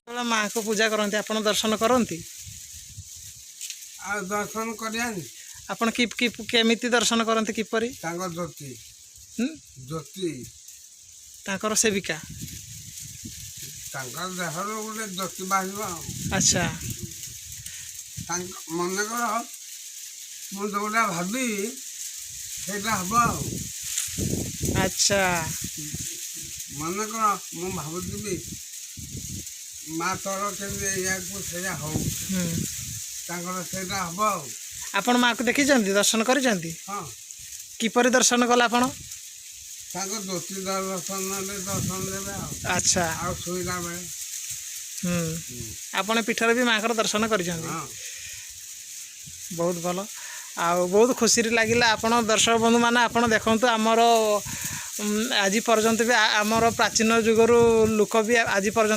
ଯେତେବେଳେ ମାଆଙ୍କୁ ପୂଜା କରନ୍ତି, ଆପଣ ଦର୍ଶନ କରନ୍ତି? ଆଉ ଦର୍ଶନ କରିବାନି? ଆପଣ କି କି କେମିତି ଦର୍ଶନ କରନ୍ତି, କିପରି? ତାଙ୍କ ଜ୍ୟୋତି। ହୁଁ? ଜ୍ୟୋତି। ତାଙ୍କର ସେବିକା। ତାଙ୍କ ଦେହରୁ ଗୋଟେ ଜ୍ୟୋତି ବାହାରିବ ଆଉ। ତାଙ୍କ ମନେକର ମୁଁ ଯୋଉଟା ଭାବିବି, ସେଇଟା ହବ ଆଉ। ମନେକର ମୁଁ ଭାବୁଥିବି, ମା ତୋର କେମିତି ଏଇଆକୁ ସେଇଆ ହଉ, ତାଙ୍କର ସେଇଟା ହବ ଆଉ। ଆପଣ ମାଆକୁ ଦେଖିଛନ୍ତି, ଦର୍ଶନ କରିଛନ୍ତି? ହଁ। କିପରି ଦର୍ଶନ କଲେ ଆପଣ? ତାଙ୍କ ଜ୍ୟୋତି ଦର୍ଶନରେ ଦର୍ଶନ ଦେବେ ଆଉ। ଆଉ ଶୋଇଲା ବେଳେ। ଆପଣ ପୀଠରେ ବି ମାଆଙ୍କର ଦର୍ଶନ କରିଛନ୍ତି? ହଁ। ବହୁତ ଭଲ ଆଉ ବହୁତ ଖୁସିରେ ଲାଗିଲା। ଆପଣ ଦର୍ଶକ ବନ୍ଧୁମାନେ, ଆପଣ ଦେଖନ୍ତୁ, ଆମର ଆଜି ପର୍ଯ୍ୟନ୍ତ ବି ଆମର ପ୍ରାଚୀନ ଯୁଗରୁ ଲୋକ ବି ଆଜି ପର୍ଯ୍ୟନ୍ତ